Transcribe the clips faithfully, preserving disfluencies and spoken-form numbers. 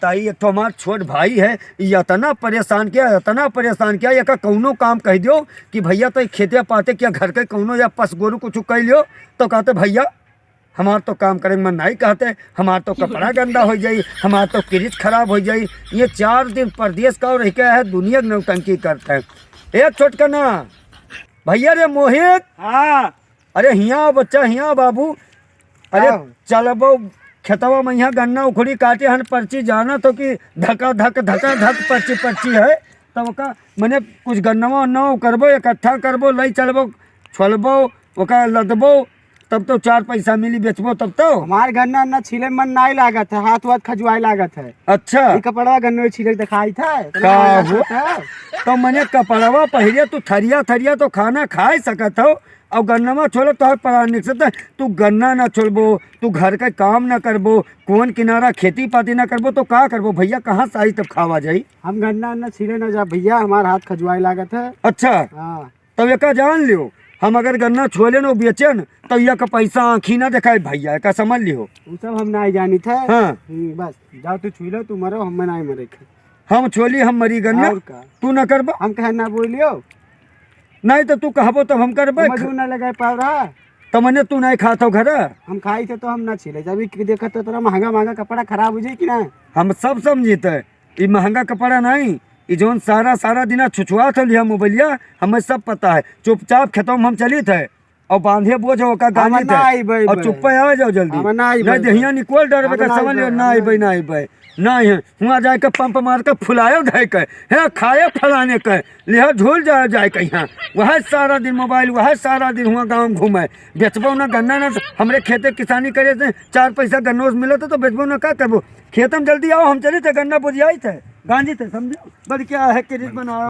ताई, एक ठो हमार छोट भाई है, ये इतना परेशान किया, इतना परेशान किया, एका कौनो काम कह दियो कि भइया तो खेते पाते किया, घर के कौनो या पस गोरू कुछ कह लियो, तो कहते, "भइया, हमार तो काम करे के मन नहीं कहते, हमार तो कपड़ा गंदा हो जाई, हमार तो किरिच खराब हो जाई।" ये चार दिन परदेस का रह के है, दुनिया के नौटंकी करते हैं। ए छोटकना, भइया रे मोहित, हाँ। अरे हियाँ बच्चा, हियाँ बाबू। अरे का हो? चलबो खेतवा में, यहाँ गन्ना उखड़ी काटे हन, पर्ची जाना तो कि धका धक, धका धक पर्ची, पर्ची है। तब का मने कुछ गन्नवा उन्नवा करबो, इकट्ठा करबो, लई चलबो, छोलबो, ओका लदबो, तब तो चार पैसा मिली, बेचबो तब तो। हमार गन्ना उन्ना छीले मन नाई लागत है, हाथ वाथ खजुआए लागत है। अच्छा। ई कपड़वा गन्ना छीले देखाई था, इतना का महंगा हो? सूट है। तो मने कपड़वा पहिरे तू थरिया थरिया तो खाना खाए सकत हो, और गन्नवा छोले तोहर परान निकसत है। तू गन्ना ना छोलबो, तू घर के काम ना करबो, कुआन किनारा खेती पाती ना करबो, तो का करबो भइया? कहाँ से आई तब खावा जाई? हम गन्ना उन्ना छीले ना जा भइया, हमार हाथ खजुआए लागत है। अच्छा। हाँ। तब एका जान लियो, हम अगर गन्ना छोले न बेचेन, तो यह का पैसा आँखी ना देखाए भइया, एका समझ लियो। उ सब हम नाई जानित है। हाँ। हम्म, बस जाओ तू छुई लो, तू मरो, हम नाई मरे। हम छोली, हम मरी गन्ना, और का? तू ना करबा? हम कहे ना बोलियो। नहीं तो तू कहबो तब हम करबे। मजूर ना लगाए पाव रहा। तो मने तू नहीं खात हो घर? हम खाई थे तो हम ना छीले। जब ई देखत तो तोरा महंगा महंगा कपड़ा खराब हो जाई कि ना? हम सब समझित है, ई महंगा कपड़ा नहीं, ई जौन सारा, सारा दिना छुछुआत हो लिया मोबाइलिया, हमें सब पता है। चुपचाप खेतों में हम चलित है और बांधे बोझ ओका हम गांजित ना है। आइबे, और बे। चुप्पे आ जाओ जल्दी। हम ना आइबे, नहीं बे। देहिया निकोल डरबे हम का ना समझ आइबे, लियो, ना हम आइबे, ना आइबे। नहीं है, हुआं जाए के पंप मार के फुलायो धइ के, है खाए फलाने के, लिहा झूल जाए, जाए के यहाँ। वह सारा दिन मोबाइल, वह सारा दिन हुआं गाँव में घूमे। बेचबो ना गन्ना ना, हमरे खेते किसानी करे से चार पैसा गन्नों से मिलत है तो बेचबो ना, का करबो? खेत में जल्दी आओ, हम चलित है गन्ना बोझियाई थे, गांजित है, समझो। बड़ क्या है, किरिच बनाओ।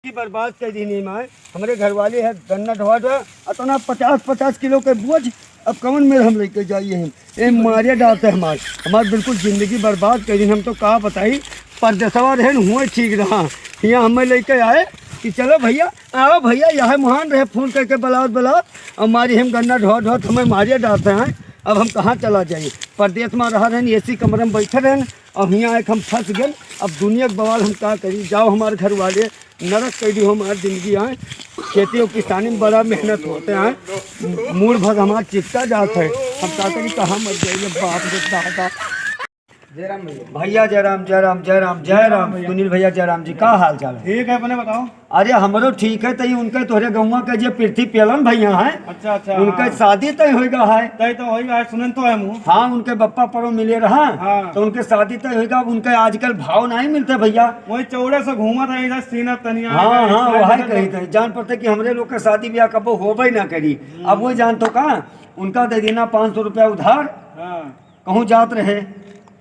की बर्बाद कर दी नहीं माए। हमरे घर वाले है गन्ना ढोआ ढोआ, अतना पचास पचास किलो के बोझ, अब कौन मेर हम लेके जाइए हम? ए मारे डालते हमार, हमार बिल्कुल जिंदगी बर्बाद कर दी। हम तो का बताई, परदेसवा रहन हुए ठीक रहा, यहाँ हमें लेके आए कि चलो भइया, आओ भइया, यह महान रहे, फोन करके बुलाओ, बुलाओ। अब मारी हम गन्ना ढोआ ढोआ, हमें मारे डालते हैं। अब हम कहाँ चला जाइए? परदेस में रहा रहन, एसी कमरे में बैठे रहन, अब हियाँ आए के हम फँस गए। अब दुनिया के बवाल हम का करी? जाओ हमार घर वाले, नरक कइ दी हमार जिंदगी आए। खेती और किसानी में बड़ा मेहनत होते हैं, मूड़ भर हमार चित्ता जात है। हम का करी, कहाँ मर जाइए बाप रे दादा। जय राम भइया। भइया जय राम, जय राम, जय राम, जय राम। सुनील भइया जय राम जी, का हाल चाल है? ठीक है, अपने बताओ। अरे हमरो ठीक है, तई उनके तोहरे गौवा के जे पृथ्वी पेलन भइया हैं, अच्छा, अच्छा, उनके हाँ। शादी तय होइगा है। तय तो होइगा है, सुनन तो है मुँह। हाँ, उनके बप्पा परो मिले रहा, हाँ। तो उनके शादी तय होइगा। अब उनके आजकल भाव नहीं मिलते भइया। वही चौड़े से घूमत है इधर सीना तनिया हाँ, इधर हाँ, इधर वही इधर कही थे। जान पड़ते कि हमरे लोग के शादी ब्याह कबो होबे ना करी। हम्म। अब वो जान तो का, उनका दे देना पाँच सौ रुपया उधार। हाँ। कहूँ जात रहे,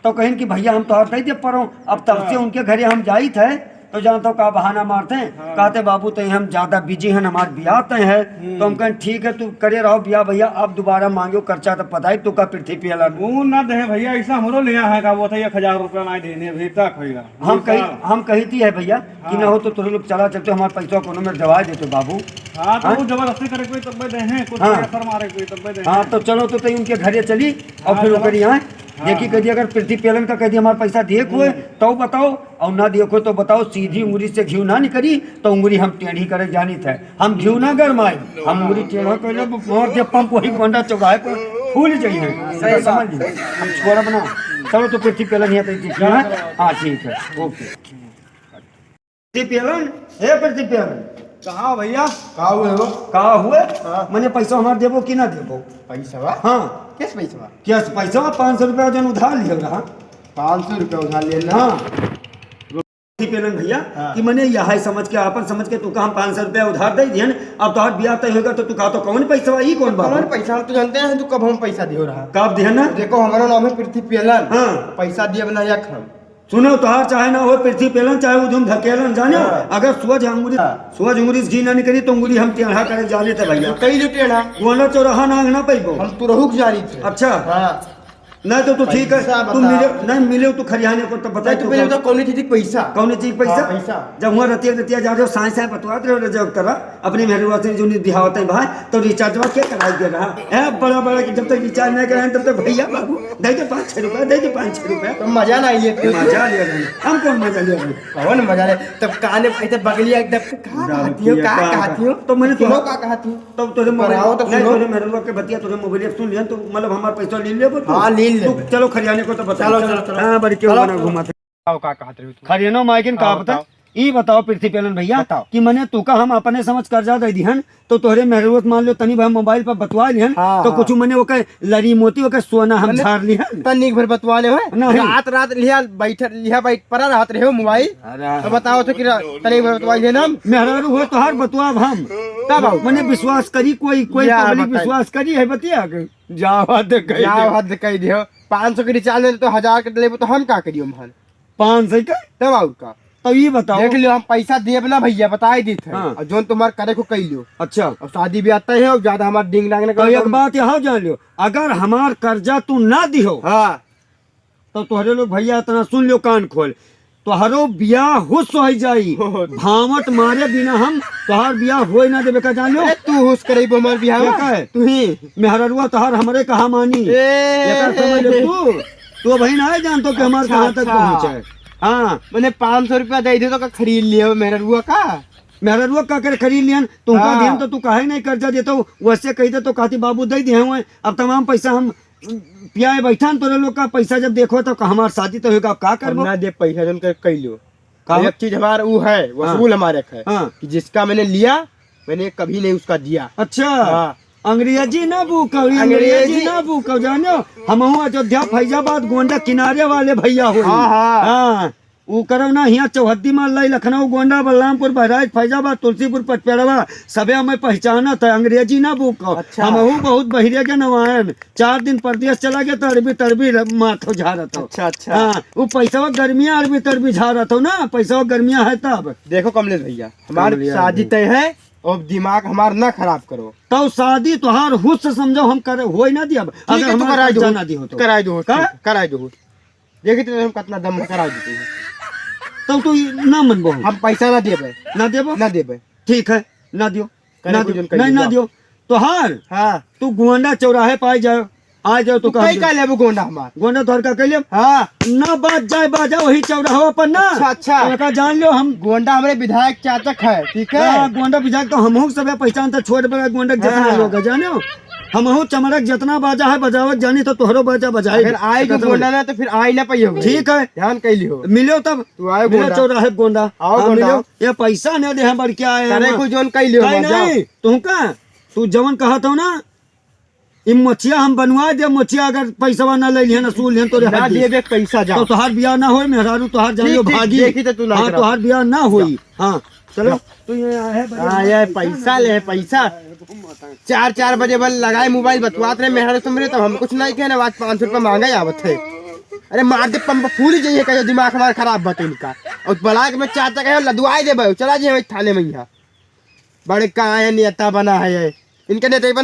तो कहिन कि भइया हम तोहार दे दे परो। अब तब से अच्छा। उनके घरे हम जाइत है, तो जानत हो का बहाना मारते हैं? हाँ। कहते, "बाबू, तई हम ज्यादा बिजी हैं, हमार बियाह तय है।" हम्म। तो हम कहें, "ठीक है, तू करे रहो बियाह भइया, अब दोबारा मांगियो खर्चा तो पता है तू का पृथ्वी पेलन।" वो ना दे भइया, ऐसा हमरो लिया है का, वो था एक हजार रुपया ना देने अभी तक होइगा। हम कही, हम कही थी है भइया कि हाँ। ना हो तो तोरे लोग चला चलते, हमार पैसा कोनो में दवा देते बाबू। हाँ, तो हाँ? वो जबरदस्ती करे कोई तब दे हैं, कुछ हाँ। प्रेशर मारे कोई तब दे हैं। हाँ, तो चलो तो तई उनके घरे चली और हाँ, फिर चलो। ओकरी यहाँ हाँ। देखी कह दी, अगर पृथ्वी पेलन का कह दी हमार पैसा दिए हुए, हम्म। तो बताओ, और ना दिए हुए तो बताओ, सीधी उंगली से घी ना निकली, तो उंगली हम टेढ़ी करे जानी थे। हम घी ना गरमाए, हम उंगली टेढ़ा कर ले, मार दे पंप वही गोंडा चौराहे पर फूल जाई है। सही समझ बात। ली। हम छोड़ब ना। चलो तो पृथ्वी पेलन ही है, तो ठीक है। हाँ, ठीक है, ओके। प्रतिपेलन, हे प्रतिपेलन। कहाँ भइया? का हुए हो? का हुए? हाँ। मने पैसा हमार देबो कि ना देबो? पैसवा? हाँ। किस पैसवा? किस पैसवा? पाँच सौ रुपया जन उधार लिहल रहा। पाँच सौ रुपया उधार लिहल रहा? हाँ। प्रतिपेलन भइया, हाँ। कि मने यह समझ के, आपन समझ के तू का हम पाँच सौ रुपया उधार दे दिहन, अब तोहार बियाह तय होगा तो तू का तो कौन पैसवा, ई कौन बात? कौन पैसा? हम तो जानते हैं तू कब हम पैसा दियो रहा। कब दिहन ना? देखो, हमारा नाम है प्रतिपेलन। हाँ। पैसा दिए वाला एक हम। सुनो, तोहार चाहे ना हो पृथ्वी पेलन, चाहे उधुम धकेलन, जानो? हाँ। अगर सोझ अंगुरी, हाँ। सोझ अंगुरी से घी ना निकली, तो अंगुरी हम टेढ़ा करे जाने थे भइया। कई जो टेढ़ा? गोंडा चौराहा ना, ना पैबो। हम तुरहुक जानी थे। अच्छा। हाँ। नहीं तो तू ठीक है, पैसा तू बता। मिले, नहीं मिले तू खरियाने को तो बता नहीं, तू तू पहले कौन बता, कौन चीज पैसा? कौन चीज पैसा? हाँ, पैसा। जब हुआ रतिया रतिया जा रहे हो, साँय साँय बतवात रहे हो, जब करा अपने मेहरुआ से जो नहीं दिहावत है भाई, तो रिचार्ज के कराई दे रहा है। बड़ा बड़ा कि जब तक रिचार्ज नहीं कराए तब तक भैया बाबू दे दे पाँच छः रुपया, दे दे पाँच छः रुपया। तो मजा ना लिए तू। मजा ले रहे हैं। हम कौन मजा ले रहे हैं? कौन मजा ले? तब काने पे तो बगलिया एकदम, "का दारू कहती हो, पिया, का का कहती हो?" तो मैंने सुनो, तो का कहती हो? तब तोरे मोबाइल कराओ तो नहीं, सुनो। तोरे मेहरुआ के बतिया तोरे मोबाइल सुन लिया, तो मतलब हमार पैसा ले ले बोल तू। हाँ, ले ले। तू चलो खरियाने को तो बता। चलो, चलो, चलो। हाँ, बड़ी क्यों चलो, बना चलो। घुमा थे? बताओ, का कहत रहे हो तुम? खरियानो मायकिन का हाँ, बता? बताओ। ई बताओ पृथ्वी पेलन भैया बताओ। कि मने तू का हम अपने समझ कर्जा दे दिहन, तो तोहरे मेहरुआ मान लो तनी भाई मोबाइल पर बतवा लिहन, हाँ, तो हाँ। कुछ मने ओके लरी मोती ओके सोना हम मने झार लिहन। तनिक भर बतवा ले है। नहीं। रात रात लिहा बैठ, लिहा बैठ पड़ा रहत रहे हो मोबाइल। अरे। तो बताओ तो कि रा-, तनिक भर बतवा लिहन हम। मेहरारू हो तोहार बतवा हम। तब आओ। मने विश्वास करी कोई, कोई या पब्लिक बताई। विश्वास करी है बतिया के। जाओ हद कही जाओ दे। हद कही दियो। पाँच सौ के रिचार्ज नहीं तो हजार के लेबो तो हम का करियो हम? पाँच सौ का? तब और का? तो ये बताओ। देख लियो, हम पैसा देब ना भैया, बताई देत है। हाँ। और जोन तुम्हार करे को कही लियो। अच्छा। और शादी ब्याह तय है, और ज्यादा हमार डिंग डांग ना तो करो एक तुम। बात यहाँ जान लियो, अगर हमार कर्जा तू ना दिहो, हाँ। तो तोहरे लोग भैया इतना सुन लियो कान खोल, तोहरो बियाह हुस हो जाई। भावट मारे बिना हम तोहार बियाह होए ना देबे का जान लियो। अरे तू हुस करइबो हमार बियाह क्या में? का है? तू ही। मेहररुआ तोहार हमरे कहा मानी। ए, एकर समझ ले तू। तू अबही ना जानतो कि हमार अच्छा, कहाँ तक अच्छा। पहुँचे। हाँ। मने पाँच सौ रुपया दे दे तो का खरीद लियो मेहररुआ का? मेहररुआ का करे खरीद लियन? तुमका हाँ। दिहन तो तू काहे नहीं कर्जा देतो? वैसे कही दे तो कहती बाबू दे दिए हुए, अब तमाम पैसा हम पियाए बैठन तोरे लोग का पैसा जब देखो तो का हमार शादी तो होगा, अब का हम करबो? ना दे पैसा जन कर कई लियो। का? एक चीज हमार ऊ है, हाँ। वसूल हमार एक है हाँ। कि जिसका मैंने लिया, मैंने कभी नहीं उसका दिया। अच्छा। हाँ। अंग्रेजी ना भूको, अंग्रेजी अंग्रेजी। ना भूको, जानो, हमहू अयोध्या, फैजाबाद, गोंडा किनारे वाले भैया होई। हाँ, हाँ। हाँ, ऊ करब ना, हियाँ चौहद्दी मा लाई, लखनऊ, गोंडा, बलरामपुर, बहराइच, फैजाबाद, तुलसीपुर, पचपेड़वा, सबे हमें पहचानत है, अंग्रेजी ना भूको। अच्छा। हमहू बहुत बहिरे के नवायन, चार दिन परदेस चला गया तो अरबी तरबी र-, माथो झारत हो। अच्छा, अच्छा। हाँ, ऊ पैसवा गर्मिया अरबी तरबी झारत हो ना, पैसवा गर्मिया है तब। देखो कमलेश भैया, हमार कमलिया शादी भाई। तय है, अब दिमाग हमार ना खराब करो। तब शादी तोहार हुस से समझो हम करे, होई ना दिया, ठीक अगर है, तू हमार कराई दो, कर्जा ना दी हो तो। कराई दो, का? ठीक, कराई दो। देखी तो हम कितना दम कराई देते हैं। तब तू ई ना मनबो। हम पैसा ना देबे। ना देबो? ना देबे। ठीक है, ना दियो। करे ना कुछ दियो। उनका नहीं, ना दियो। दियो। तोहार? हाँ। तू गोंडा चौराहे पाए जाओ, आ जाओ तो तू कह कई दे। का लेबू गोंडा हमार? गोंडा तोहर का कह लेब? हाँ। ना बाज जाए बाजा वही चौराहा पर ना। अच्छा, अच्छा। एका जान लो हम। गोंडा हमरे विधायक चाचक है, ठीक है? हाँ, गोंडा विधायक तो हमहू सब पहचान तो छोट बड़ा गोंडा के जितना हाँ। लोग है, जाने हो? हमहू चमड़क जितना बाजा है बजावत जानी तो तोहरो बाजा बजाए। अगर आए जो अगर गोंडा ना तो फिर आई ना पाइयो। ठीक है। ध्यान कह लियो। मिलो तब। तू आए मिलो गोंडा। चौराहे गोंडा। आओ हाँ, गोंडा। मिलो। ये पैसा ना दे हम बड़ क्या है करे हम? कुछ जोन कह लियो, कहीं मजा। नहीं। तुमका, तू जवन कहत हो ना, ई मोचिया हम बनवा दे, मोचिया अगर पैसवा ना ले लिहन, असूल लिहन तोरे ना हड्डी। देबे पैसा, जाओ। तो तोहार बियाह ना होए, मेहरारू तोहार जान ठीक, लो ठीक, भागी। देखी तो तू ना हाँ, कराओ। तोहार बियाह ना होई। हाँ, चलो। तू ये आए बजे हाँ, ये पैसा ले, पैसा। चार, चार बजे बल लगाए मोबाइल बतवात रहे मेहरारू तुमरे, तब हम कुछ नहीं कहे ना, आज पाँच सौ रुपया मांगे आवत है। अरे मार दे पंप फूल जाइए, कहो दिमाग हमारा खराब बात है इनका। और ब्लॉक में चार तक है, लदवाए दे भाई, चला जाइए थाने में यहाँ। बड़े का है, नेता बना है ये। इनके नेता ही बन